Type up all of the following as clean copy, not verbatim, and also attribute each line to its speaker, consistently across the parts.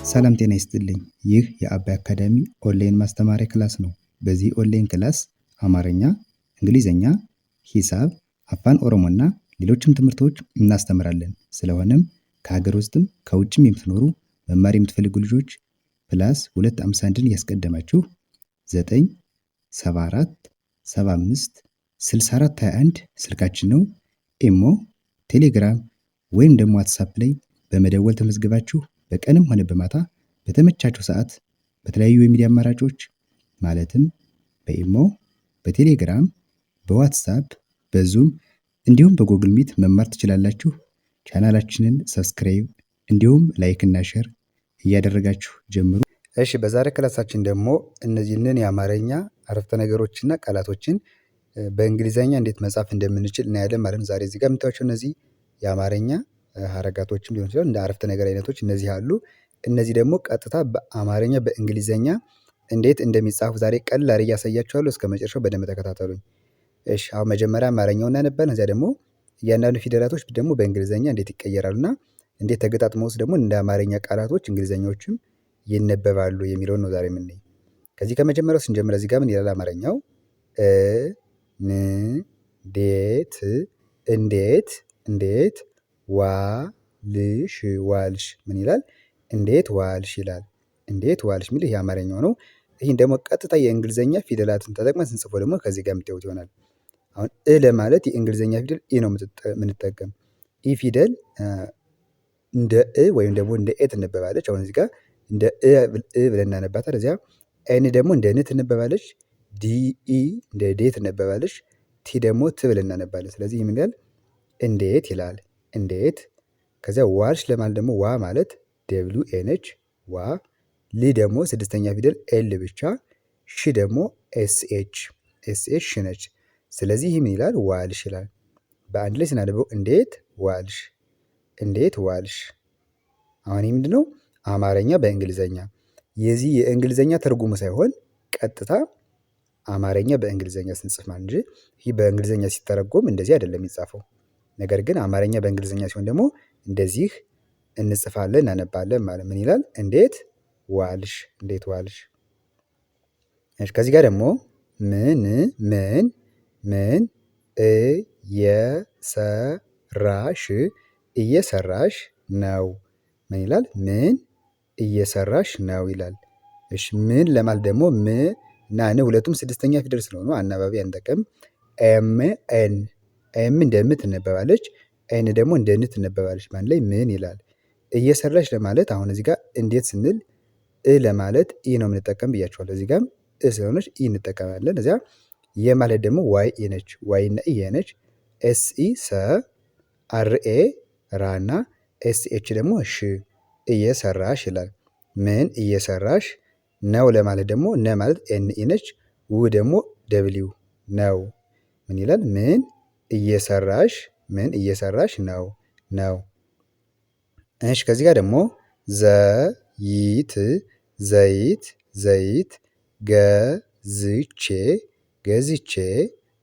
Speaker 1: ሰላም ጤና ይስጥልኝ። ይህ የአባይ አካዳሚ ኦንላይን ማስተማሪያ class ነው። በዚህ online class አማርኛ፣ እንግሊዝኛ፣ ሂሳብ፣ አፋን ኦሮሞና ሌሎችም ትምህርቶች እናስተምራለን። ስለሆነም ከሀገር ውስጥም ከውጭም የምትኖሩ መማር የምትፈልጉ ልጆች +251ን እያስቀደማችሁ 9 74 75 64 21 ስልካችን ነው። ኢሞ፣ ቴሌግራም ወይም ደግሞ ዋትሳፕ ላይ በመደወል ተመዝግባችሁ በቀንም ሆነ በማታ በተመቻቸው ሰዓት በተለያዩ የሚዲያ አማራጮች ማለትም በኢሞ፣ በቴሌግራም፣ በዋትሳፕ፣ በዙም እንዲሁም በ Google Meet መማር ትችላላችሁ። ቻናላችንን subscribe እንዲሁም like እና share እያደረጋችሁ ጀምሩ። እሺ፣ በዛሬ ክላሳችን ደግሞ እነዚህንን የአማርኛ አረፍተ ነገሮችና ቃላቶችን በእንግሊዘኛ እንዴት መጻፍ እንደምንችል እናያለን ማለት ነው። ዛሬ እዚህ ጋር የምታዩቸው እነዚህ የአማርኛ ሀረጋቶችም ሊሆን ይችላል፣ እንደ አረፍተ ነገር አይነቶች እነዚህ አሉ። እነዚህ ደግሞ ቀጥታ በአማርኛ በእንግሊዘኛ እንዴት እንደሚጻፉ ዛሬ ቀላል አድርጌ አሳያችኋለሁ። እስከ መጨረሻው በደንብ ተከታተሉኝ። እሺ፣ አሁን መጀመሪያ አማርኛውን እናነባለን። እዚያ ደግሞ እያንዳንዱ ፊደላቶች ደግሞ በእንግሊዘኛ እንዴት ይቀየራሉና እንዴት ተገጣጥመውስ ደግሞ እንደ አማርኛ ቃላቶች እንግሊዘኛዎችም ይነበባሉ የሚለውን ነው ዛሬ የምናይ። ከዚህ ከመጀመሪያው ስንጀምር እዚህ ጋር ምን ይላል አማርኛው? እ ን ዴት እንዴት እንዴት ዋልሽ ዋልሽ ምን ይላል? እንዴት ዋልሽ ይላል። እንዴት ዋልሽ የሚል ይሄ አማርኛው ነው። ይህን ደግሞ ቀጥታ የእንግሊዘኛ ፊደላትን ተጠቅመን ስንጽፈው ደግሞ ከዚህ ጋር የምታዩት ይሆናል። አሁን እ ለማለት የእንግሊዘኛ ፊደል E ነው የምንጠቀም። E ፊደል እንደ እ ወይም ደግሞ እንደ ኤ ትነበባለች። አሁን እዚህ ጋር እንደ እ ብለን እናነባታለን። እዚያ N ደግሞ እንደ ን ትነበባለች። D E እንደ ዴ ትነበባለች። T ደግሞ ት ብለን እናነባለን። ስለዚህ ምን ይላል? እንዴት ይላል። እንዴት። ከዚያ ዋልሽ ለማለት ደግሞ ዋ ማለት W A ነች። ዋ። ል ደግሞ ስድስተኛ ፊደል L ብቻ። ሽ ደግሞ S H፣ S H ሽ ነች። ስለዚህ ይህ ምን ይላል? ዋልሽ ይላል። በአንድ ላይ ስናነበው እንዴት ዋልሽ፣ እንዴት ዋልሽ። አሁን ይህ ምንድነው? አማርኛ በእንግሊዘኛ። የዚህ የእንግሊዘኛ ትርጉሙ ሳይሆን ቀጥታ አማርኛ በእንግሊዘኛ ስንጽፍ ማለት እንጂ ይህ በእንግሊዘኛ ሲተረጎም እንደዚህ አይደለም የሚጻፈው። ነገር ግን አማርኛ በእንግሊዘኛ ሲሆን ደግሞ እንደዚህ እንጽፋለን፣ እናነባለን ማለት። ምን ይላል? እንዴት ዋልሽ፣ እንዴት ዋልሽ። እሺ፣ ከዚህ ጋር ደግሞ ምን ምን ምን እየሰራሽ እየሰራሽ ነው። ምን ይላል? ምን እየሰራሽ ነው ይላል። እሺ፣ ምን ለማለት ደግሞ ም እና ን ሁለቱም ስድስተኛ ፊደል ስለሆኑ አናባቢ አንጠቀም። M N፣ M እንደ ም ትነበባለች። N ደግሞ እንደ ን ትነበባለች። በአንድ ላይ ምን ይላል። እየሰራሽ ለማለት አሁን እዚህ ጋር እንዴት ስንል እ ለማለት E ነው የምንጠቀም ብያችኋለሁ። እዚህ ጋርም እ ስለሆነች E እንጠቀማለን። እዚያ የ ማለት ደግሞ Y E ነች። Y እና E የ ነች። S E ሰ፣ R A ራ እና S H ደግሞ ሽ። እየሰራሽ ይላል። ምን እየሰራሽ ነው ለማለት ደግሞ ነ ማለት N E ነች። ው ደግሞ W ነው። ምን ይላል? ምን እየሰራሽ፣ ምን እየሰራሽ ነው ነው። እሺ፣ ከዚህ ጋር ደግሞ ዘይት ዘይት ዘይት ገዝቼ ገዝቼ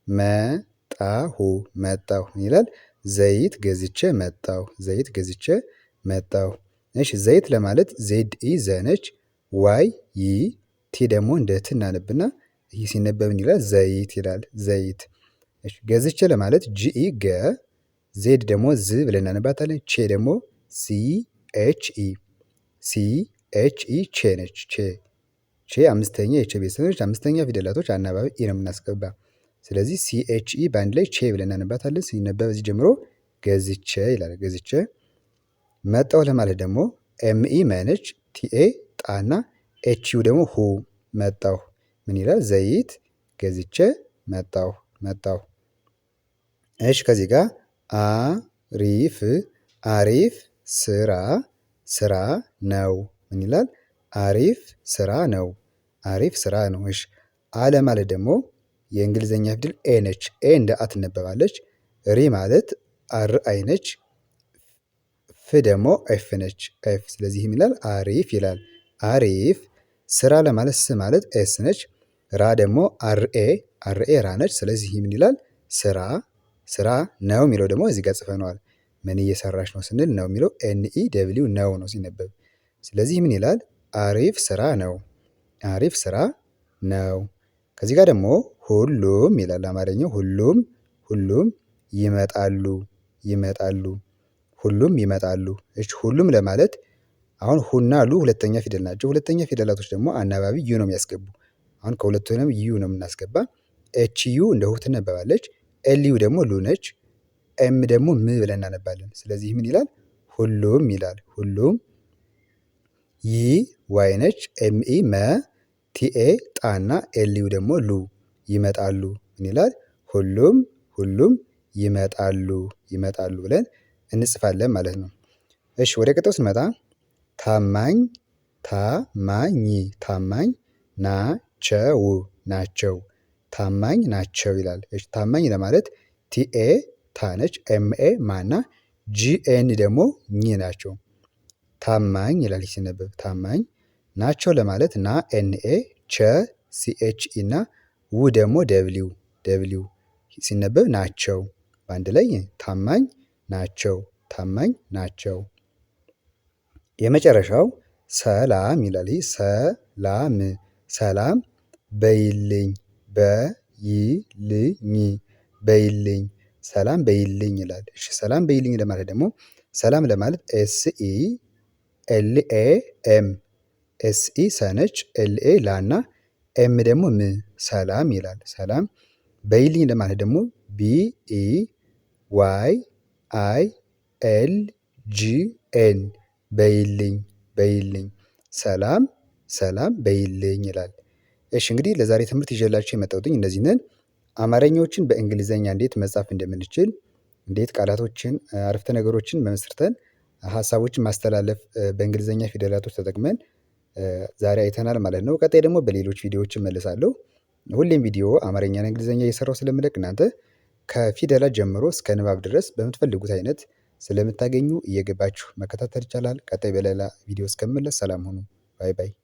Speaker 1: መጣሁ መጣሁ ይላል። ዘይት ገዝቼ መጣሁ፣ ዘይት ገዝቼ መጣሁ። እሺ፣ ዘይት ለማለት Z E ዘ ነች። Y ይ T ደግሞ እንደ ት እናነብና ይህ ሲነበብ ምን ይላል? ዘይት ይላል። ዘይት። እሺ፣ ገዝቼ ለማለት G E ገ፣ Z ደግሞ ዝ ብለን እናነባታለን። ቼ ደግሞ C H E፣ C H E ቼ ነች። ቼ፣ ቼ አምስተኛ የቼ ቤተሰብ ነች። አምስተኛ ፊደላቶች አናባቢ E ነው የምናስገባ። ስለዚህ C H E በአንድ ላይ ቼ ብለን እናነባታለን። ሲነበብ እዚህ ጀምሮ ገዝቼ ይላል። ገዝቼ መጣሁ ለማለት ደግሞ M E መ ነች። T A ጣና H U ደግሞ ሁ መጣሁ። ምን ይላል? ዘይት ገዝቼ መጣሁ መጣሁ። እሺ፣ ከዚህ ጋር አሪፍ አሪፍ ስራ ስራ ነው። ምን ይላል? አሪፍ ስራ ነው። አሪፍ ስራ ነው። እሺ፣ አ ለማለት ደግሞ የእንግሊዘኛ ፊደል A ነች። A እንደ አ ትነበባለች። ሪ ማለት R I ነች። ፍ ደግሞ F ነች። F። ስለዚህ ምን ይላል? አሪፍ ይላል። አሪፍ ስራ ለማለት ስ ማለት S ነች። ራ ደግሞ R A፣ R A ራ ነች። ስለዚህ ምን ይላል? ስራ ስራ ነው የሚለው ደግሞ እዚህ ጋር ጽፈነዋል። ምን እየሰራሽ ነው ስንል ነው የሚለው N E W ነው ነው ሲነበብ። ስለዚህ ምን ይላል? አሪፍ ስራ ነው። አሪፍ ስራ ነው። ከዚህ ጋር ደግሞ ሁሉም ይላል አማርኛው ሁሉም ሁሉም ይመጣሉ ይመጣሉ ሁሉም ይመጣሉ። እሺ ሁሉም ለማለት አሁን ሁና ሉ ሁለተኛ ፊደል ናቸው። ሁለተኛ ፊደላቶች ደግሞ አናባቢ U ነው የሚያስገቡ። አሁን ከሁለቱንም U ነው የምናስገባ። H U እንደ ሁ ትነበባለች። L U ደግሞ ሉ ነች። M ደግሞ ም ብለን እናነባለን። ስለዚህ ምን ይላል? ሁሉም ይላል። ሁሉም ይ Y ነች። M E መ T A ጣና L U ደግሞ ሉ ይመጣሉ። ምን ይላል? ሁሉም ሁሉም ይመጣሉ ይመጣሉ ብለን እንጽፋለን ማለት ነው። እሺ ወደ ቀጣዩ ስንመጣ ታማኝ ታማኝ ታማኝ ናቸው ናቸው ታማኝ ናቸው ይላል። እሺ ታማኝ ለማለት T A ታ ነች M A ማና G N ደግሞ ኝ ናቸው። ታማኝ ይላል ሲነበብ ታማኝ ናቸው ለማለት ና N A ቸ C H E እና ው ደግሞ W W ሲነበብ ናቸው። በአንድ ላይ ታማኝ ናቸው ታማኝ ናቸው። የመጨረሻው ሰላም ይላል። ይህ ሰላም ሰላም በይልኝ በይልኝ በይልኝ ሰላም በይልኝ ይላል። እሺ ሰላም በይልኝ ለማለት ደግሞ ሰላም ለማለት S E L A M S E ሰነች L A ላና M ደግሞ ም ሰላም ይላል። ሰላም በይልኝ ለማለት ደግሞ B E Y I L G N በይልኝ በይልኝ ሰላም ሰላም በይልኝ ይላል። እሺ እንግዲህ ለዛሬ ትምህርት ይዤላችሁ የመጣሁትኝ እነዚህን አማርኛዎችን በእንግሊዘኛ እንዴት መጻፍ እንደምንችል እንዴት ቃላቶችን አረፍተ ነገሮችን መስርተን ሀሳቦችን ማስተላለፍ በእንግሊዘኛ ፊደላቶች ተጠቅመን ዛሬ አይተናል ማለት ነው። ቀጣይ ደግሞ በሌሎች ቪዲዮዎች እመለሳለሁ። ሁሌም ቪዲዮ አማርኛና እንግሊዘኛ እየሰራሁ ስለምለቅ እናንተ ከፊደላት ጀምሮ እስከ ንባብ ድረስ በምትፈልጉት አይነት ስለምታገኙ እየገባችሁ መከታተል ይቻላል። ቀጣይ በሌላ ቪዲዮ እስከምመለስ ሰላም ሁኑ። Bye bye።